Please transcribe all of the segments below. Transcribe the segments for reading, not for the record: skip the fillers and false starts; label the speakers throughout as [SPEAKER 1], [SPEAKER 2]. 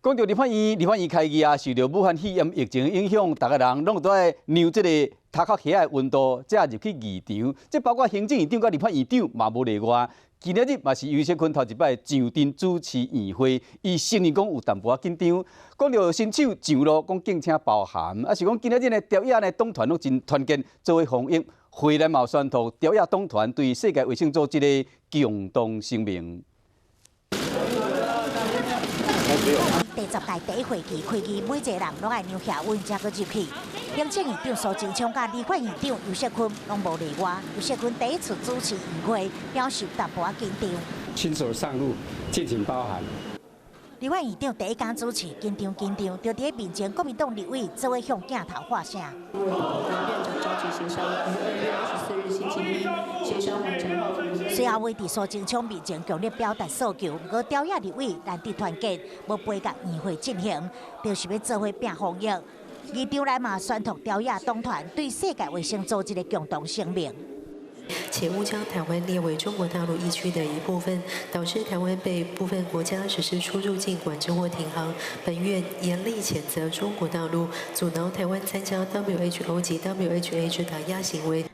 [SPEAKER 1] 講到立法院，立法院開議啊，受著武漢肺炎疫情影響，逐家人攏都愛量這個頭殼遐的溫度，才入去議場。這包括行政院長佮立法院長嘛無例外。今仔日嘛是游錫堃頭一擺上陣主持院會，伊承認講有淡薄仔緊張。講著新手上路，講敬請包涵，啊是講今仔日呢朝野呢黨團攏真團結，做伙防疫。會內嘛有宣讀朝野黨團對世界衛生組織的共同聲明。
[SPEAKER 2] 第10屆第一會期開議，每一個人攏愛量額溫才閣入去。行政院長蘇貞昌佮立法院長游錫堃攏無例外。游錫堃第一次主持院會，表示淡薄仔緊張。
[SPEAKER 3] 新手上路，敬請包涵。
[SPEAKER 2] 立法院長第一工主持，緊張緊張，就佇咧面前，國民黨立委做伙向鏡頭喝聲。
[SPEAKER 4] 協商於2月24日星期一協商完成後，
[SPEAKER 2] 隨後圍佇蘇貞昌面前強烈表達訴求，毋過朝野立委難得團結，無陪佮院會進行，就是欲做伙拚防疫。議場內嘛宣讀朝野黨團對世界衛生組織的共同聲明。
[SPEAKER 5] 且誤將台灣列為中國大陸疫區的一部分，導致台灣被部分國家實施出入境管制或停航。本院嚴厲譴責中國大陸阻撓台灣參加 WHO 及 WHA 之打壓行為。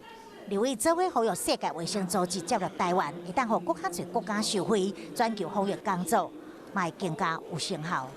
[SPEAKER 2] 立委做伙呼籲世界衛生組織接納台灣，會當予閣較濟國家受惠，全球防疫工作嘛會更加有成效。